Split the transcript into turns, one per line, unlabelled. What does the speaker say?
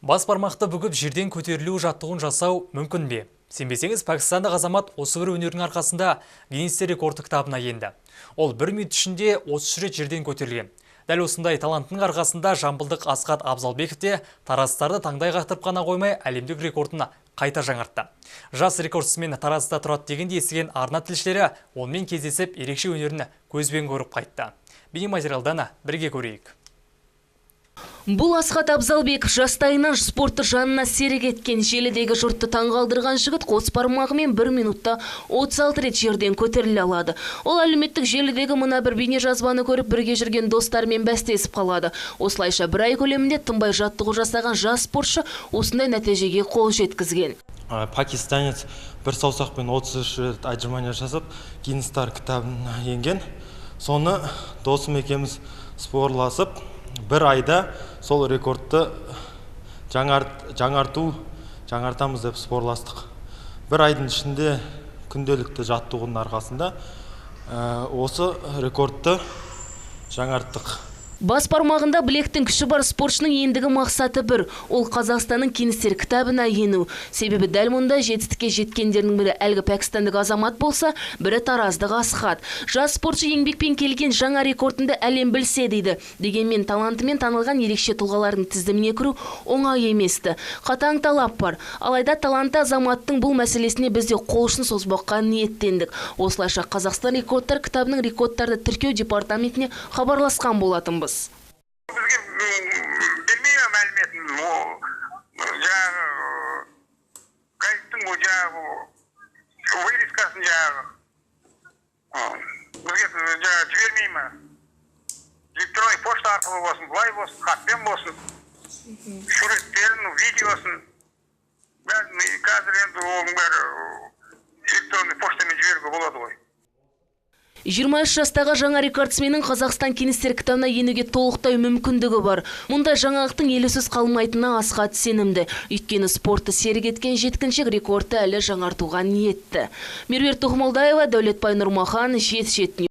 Бас бармақты бүгіп, жерден көтерілу жаттығуын жасау мүмкін бе? Сенбесеңіз, пәкістандық азамат осы бір өнердің арқасында Гиннестер рекорды кітабына енді. Ол бір минут ішінде 33 рет жерден көтерілген. Дәл осындай талантының арқасында жамбылдық Асхат Абзалбеков те таразыларды таңдай қақтырып қана қоймай, әлемдік рекордын қайта жаңартты. Жас рекордсмен Таразда тұрады дегенді естіген арна тілшілері онымен кездесіп, ерекше өнерін көзбен көріп қайтты. Бейнематериалдан бірге көрейік.
Бұл Асхат Абзалбеков. Жастайынан спортты жанына серік еткен, желідегі жұртты таңғалдырған жігіт қос бармағымен бір минутта 36 рет жерден көтеріле алады. Ол әлеуметтік желідегі мына бір бейне жазбаны көріп, бірге жүрген достарымен бәстесіп қалады. Осылайша бір ай көлемінде тынбай жаттығу жасаған жас спортшы осындай нәтижеге қол жеткізген.
Пакистанец бір саусақпен 33 рет отжимание жасап, Гиннестар кітабына енген. Соны досым екеуміз спорласып, бір айда сол рекордты жаңартамыз деп спорластық. Бір айдың ішінде күнделікті жаттығудың арқасында осы рекордты жаңарттық.
Бас бармағында білектің күші бар спортшының ендігі мақсаты бір. Ол Қазақстанның Гиннестер кітабына ену. Себебі дәл мұндай жетістікке жеткендердің бірі әлгі пәкістандық азамат болса, бірі тараздық Асхат. Жас спортшы еңбекпен келген жаңа рекордынды әлем білсе дейді. Дегенмен талантымен танылған ерекше тұлғалардың тізіміне кіру оңай еместі. Қатаң талап бар. Алайда талантты азаматтың бұл мәселесіне біз де қол ұшын созбаққа ниеттендік. Осылайша Қазақстан рекордтар кітабының рекордтарды тіркеу департаментіне хабарласқан болатынбыз.
Бізге бермей ме мәліметін, жаңағы газеттің, жаңағы вырезкасын, жаңағы бізге жаңағы жібермей ме? Электронный почта арқылы болсын, былай болсын, хатпен болсын, суреттерін, видеосын, бәрін. Қазір енді оның бәрі электронный почтамен жіберуге болады ғой.
23 жастағы жаңа рекордсменнің Қазақстан Гиннестер кітабына енуге толықтай мүмкіндігі бар. Мұндай жаңалықтың елеусіз қалмайтынына Асхат сенімді. Өйткені спортты серік еткен жеткіншек рекордты әлі жаңартуға ниетті. Меруерт Тоқмолдаева, Дәулетбай Нұрмахан, 77.